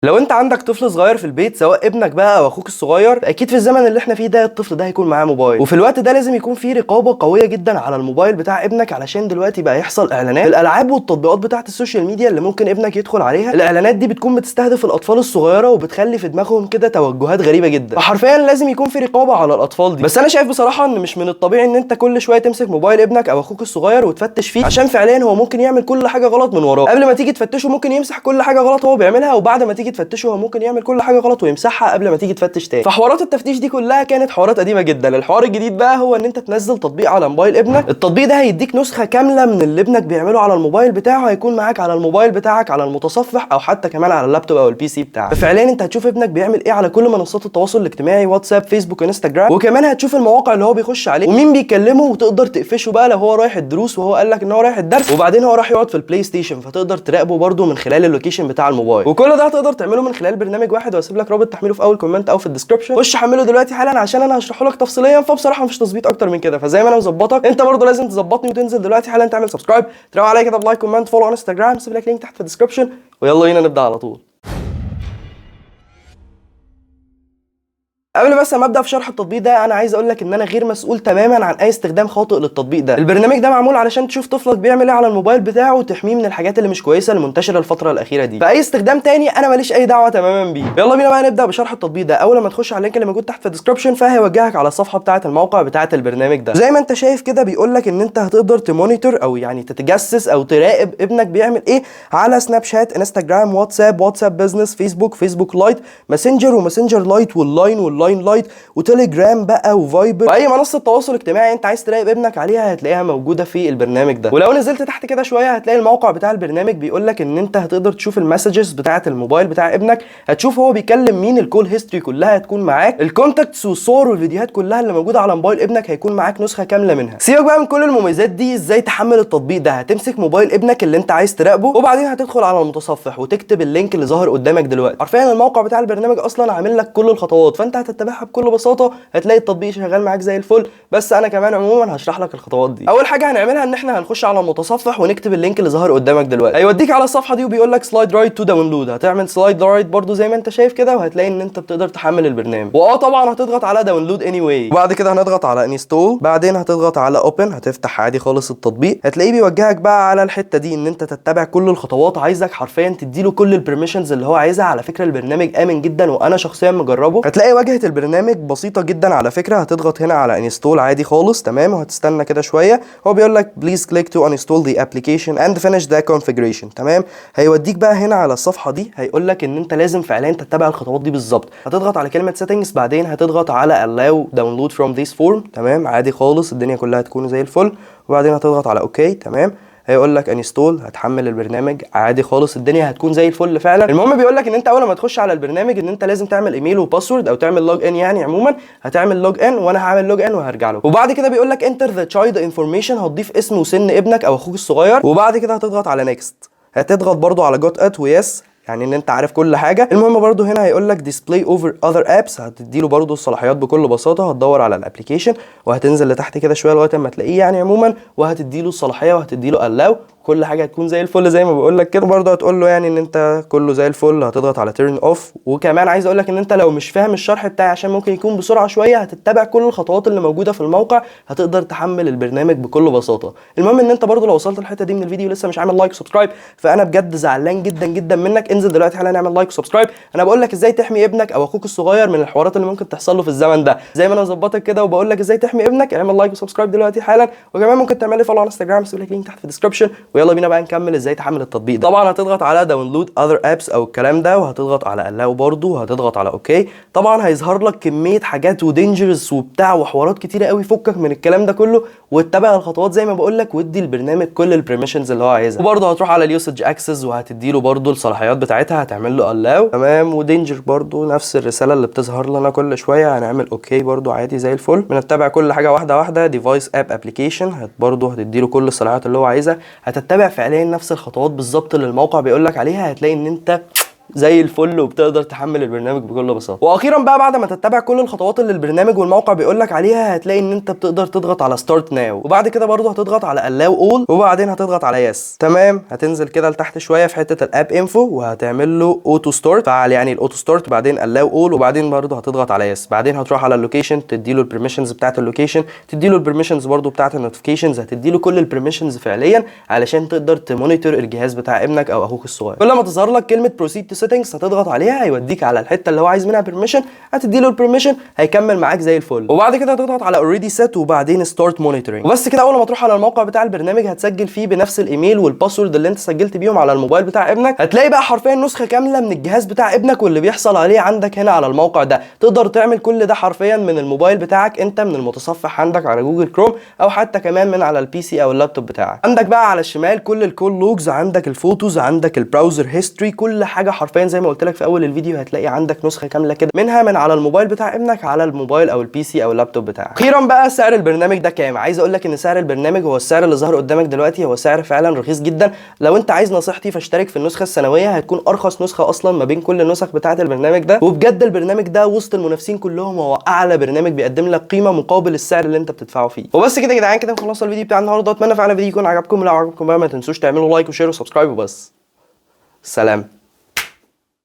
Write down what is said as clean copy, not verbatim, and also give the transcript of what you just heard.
لو انت عندك طفل صغير في البيت، سواء ابنك بقى او اخوك الصغير، اكيد في الزمن اللي احنا فيه ده الطفل ده هيكون معاه موبايل، وفي الوقت ده لازم يكون في رقابه قوية جدا على الموبايل بتاع ابنك، علشان دلوقتي بقى يحصل اعلانات الالعاب والتطبيقات بتاعه ال social media اللي ممكن ابنك يدخل عليها. الاعلانات دي بتكون بتستهدف الاطفال الصغيرة وبتخلي في دماغهم كده توجهات غريبة جدا، فحرفيا لازم يكون في رقابه على الاطفال دي. بس انا شايف بصراحة ان مش من الطبيعي ان انت كل شوية تمسك موبايل ابنك او اخوك الصغير وتفتش فيه، عشان فعليا هو ممكن يعمل كل حاجة غلط من وراه. قبل ما تيجي تفتشه ممكن يمسح كل حاجة غلط هو بيعملها، وبعد ما تيجي تفتشه هو ممكن يعمل كل حاجة غلط ويمسحها قبل ما تيجي تفتش تاني. فحوارات التفتيش دي كلها كانت حوارات قديمة جدا. الحوار الجديد بقى هو ان انت تنزل تطبيق على موبايل ابنك. التطبيق ده هيديك نسخه كاملة من اللي ابنك بيعمله على الموبايل بتاعه، هيكون معاك على الموبايل بتاعك على المتصفح او حتى كمان على اللابتوب او ال PC بتاعك. ففعليا انت هتشوف ابنك بيعمل ايه على كل منصات التواصل الاجتماعي، واتساب، فيسبوك، انستجرام، وكمان هتشوف المواقع اللي هو بيخش عليه ومين بيكلمه، وتقدر تقفشه بقى لو هو رايح الدروس وهو قال لك ان هو رايح الدرس وبعدين هو راح يقعد في البلاي ستيشن، فتقدر تراقبه برده من خلال ال location بتاع الموبايل. وكل ده هتقدر تعمله من خلال برنامج واحد، واسيب لك رابط تحميله في اول comment او في ال description. خش حمله دلوقتي حالا عشان انا هشرحه لك تفصيليا. فبصراحة مفيش تظبيط اكتر من كده، فزي ما انا مظبطك انت برده لازم تظبطني وتنزل دلوقتي حالا تعمل subscribe، تروق عليا كده ب like، comment، follow على انستجرام، سيب لك link تحت في ال description، ويلا بينا نبدا على طول. قبل بس ما ابدا في شرح التطبيق ده، انا عايز اقول لك ان انا غير مسؤول تماما عن اي استخدام خاطئ للتطبيق ده. البرنامج ده معمول علشان تشوف طفلك بيعمل ايه على الموبايل بتاعه وتحميه من الحاجات اللي مش كويسة المنتشرة الفترة الاخيرة دي. فاي استخدام تاني انا ماليش اي دعوه تماما بيه. يلا بينا بقى نبدا بشرح التطبيق ده. اول ما تخش على ال link اللي موجود تحت في ال description فهيوجهك على الصفحة بتاعه الموقع بتاعه البرنامج ده. زي ما انت شايف كده بيقول لك ان انت هتقدر ت monitor او يعني تتجسس او تراقب ابنك بيعمل ايه على سناب شات، انستجرام، واتساب، واتساب بزنس، فيسبوك، فيسبوك لايت، ماسنجر وماسنجر لايت، واللاين واللاين لايت، وتليجرام بقى، وفايبر، واي منصة تواصل اجتماعي انت عايز تراقب ابنك عليها هتلاقيها موجودة في البرنامج ده. ولو نزلت تحت كده شوية هتلاقي الموقع بتاع البرنامج بيقول لك ان انت هتقدر تشوف ال messages بتاعه الموبايل بتاع ابنك، هتشوف هو بيكلم مين، ال call history كلها هتكون معاك، ال contacts والصور والفيديوهات كلها اللي موجودة على موبايل ابنك هيكون معاك نسخه كاملة منها. سيبك بقى من كل المميزات دي، ازاي تحمل التطبيق ده؟ هتمسك موبايل ابنك اللي انت عايز تراقبه، وبعدين هتدخل على المتصفح وتكتب ال link اللي ظاهر قدامك دلوقتي. حرفيا الموقع بتاع البرنامج اصلا عامل لك كل الخطوات، فانت هتتبعها بكل بساطة، هتلاقي التطبيق شغال معاك زي الفل. بس انا كمان عموما هشرح لك الخطوات دي. اول حاجة هنعملها ان احنا هنخش على المتصفح ونكتب ال link اللي ظاهر قدامك دلوقتي. هيوديك على الصفحة دي وبيقول لك slide right to download. هتعمل slide right برده زي ما انت شايف كده، وهتلاقي ان انت بتقدر تحمل البرنامج، واه طبعا هتضغط على download anyway، وبعد كده هنضغط على install، بعدين هتضغط على open، هتفتح عادي خالص التطبيق. هتلاقيه بيوجهك بقى على الحتة دي ان انت تتبع كل الخطوات، عايزك حرفيا تديله كل ال permissions اللي هو عايزها. على فكرة البرنامج امن جدا وانا شخصيا مجربه. هتلاقي واجهه البرنامج بسيطة جدا على فكرة. هتضغط هنا على install عادي خالص، تمام، وهتستنى كده شوية. هو بيقول لك please click to install the application and finish the configuration، تمام. هيوديك بقى هنا على الصفحة دي، هيقول لك ان انت لازم فعليا تتبع الخطوات دي بالظبط. هتضغط على كلمة settings، بعدين هتضغط على allow download from this form، تمام، عادي خالص، الدنيا كلها هتكون زي الفل. وبعدين هتضغط على okay، تمام. هيقول لك install، هتحمل البرنامج عادي خالص، الدنيا هتكون زي الفل فعلا. المهم بيقول لك ان انت اول ما تخش على البرنامج ان انت لازم تعمل email و password او تعمل log in، يعني عموما هتعمل log in، وانا هعمل log in وهرجع له. وبعد كده بيقول لك enter the child information، هتضيف اسم وسن ابنك او اخوك الصغير، وبعد كده هتضغط على next، هتضغط برضو على got it و yes، يعني ان انت عارف كل حاجة. المهم برضو هنا هيقول لك display over other apps، هتدي له برضو الصلاحيات بكل بساطة. هتدور على ال application وهتنزل لتحت كده شوية لغاية اما تلاقيه يعني عموما، وهتدي له الصلاحية وهتدي له allow، كل حاجة هتكون زي الفل زي ما بقول لك كده. برضه هتقول له يعني ان انت كله زي الفل، هتضغط على turn off. وكمان عايز اقول لك ان انت لو مش فاهم الشرح بتاعي عشان ممكن يكون بسرعة شوية، هتتبع كل الخطوات اللي موجودة في الموقع، هتقدر تحمل البرنامج بكل بساطة. المهم ان انت برضه لو وصلت الحتة دي من الفيديو لسه مش عامل like و subscribe، فانا بجد زعلان جدا جدا منك. انزل دلوقتي حالا اعمل like و subscribe. انا بقول لك ازاي تحمي ابنك او اخوك الصغير من الحوارات اللي ممكن تحصل له في الزمن ده، زي ما انا ظبطك كده وبقول لك ازاي تحمي ابنك. اعمل like و subscribe دلوقتي حالا، وكمان ممكن تعمل لي follow على انستجرام، سيب لك link تحت في ال description. ويلا بينا بقى نكمل ازاي تحمل التطبيق ده. طبعا هتضغط على download other apps او الكلام ده، وهتضغط على allow برضو، وهتضغط على okay. طبعا هيظهر لك كمية حاجات و dangers وبتاع وحوارات كتيرة قوي، فكك من الكلام ده كله واتبع الخطوات زي ما بقول لك، وادي البرنامج كل ال permissions اللي هو عايزها. وبرضه هتروح على ال usage access وهتدي له برضه الصلاحيات بتاعتها، هتعمل له allow، تمام. و danger برضه نفس الرسالة اللي بتظهر لنا كل شوية، هنعمل okay برضه عادي زي الفل. بنتبع كل حاجة واحدة واحدة. device app application برضه هتدي له كل الصلاحيات اللي هو عايزها، هتتبع فعليا نفس الخطوات بالظبط اللي الموقع بيقول لك عليها. هتلاقي ان انت زي الفل، وبتقدر تحمل البرنامج بكل بساطه. واخيرا بقى بعد ما تتبع كل الخطوات اللي البرنامج والموقع بيقول لك عليها، هتلاقي ان انت بتقدر تضغط على start now، وبعد كده برضه هتضغط على allow all، وبعدين هتضغط على yes. تمام، هتنزل كده لتحت شوية في حتة ال app info وهتعمل له auto start، فعل يعني ال auto start، بعدين allow all، وبعدين برضه هتضغط على yes. بعدين هتروح على ال location، تدي له ال permissions بتاعه ال location، تدي له ال permissions برضه بتاعه ال notifications، هتدي له كل ال permissions فعليا علشان تقدر ت monitor الجهاز بتاع ابنك او اخوك الصغير. كل ما تظهر لك كلمة proceed to settings هتضغط عليها، هيوديك على الحتة اللي هو عايز منها permission، هتدي له ال permission، هيكمل معاك زي الفل. وبعد كده هتضغط على already set وبعدين start monitoring، وبس كده. اول ما تروح على الموقع بتاع البرنامج هتسجل فيه بنفس الايميل وال password اللي انت سجلت بيهم على الموبايل بتاع ابنك. هتلاقي بقى حرفيا نسخه كاملة من الجهاز بتاع ابنك واللي بيحصل عليه عندك هنا على الموقع ده. تقدر تعمل كل ده حرفيا من الموبايل بتاعك انت، من المتصفح عندك على Google Chrome، او حتى كمان من على ال PC او اللابتوب بتاعك. عندك بقى على الشمال كل ال call logs، عندك ال photos، عندك ال browser history، كل حاجة حرفيا زي ما قلت لك في اول الفيديو. هتلاقي عندك نسخه كاملة كده منها من على الموبايل بتاع ابنك على الموبايل او ال PC او اللابتوب بتاعك. اخيرا بقى سعر البرنامج ده كام؟ عايز اقول لك ان سعر البرنامج هو السعر اللي ظهر قدامك دلوقتي، هو سعر فعلا رخيص جدا. لو انت عايز نصيحتي فاشترك في النسخة السنويه، هتكون ارخص نسخه اصلا ما بين كل النسخ بتاعه البرنامج ده. وبجد البرنامج ده وسط المنافسين كلهم هو اعلى برنامج بيقدم لك قيمة مقابل السعر اللي انت بتدفعه فيه. وبس كده يا جدعان، كده خلصنا الفيديو بتاع النهارده. اتمنى فعلا الفيديو يكون عجبكم. لو عجبكم بقى ما تنسوش تعملوا like و share و subscribe، وبس، سلام.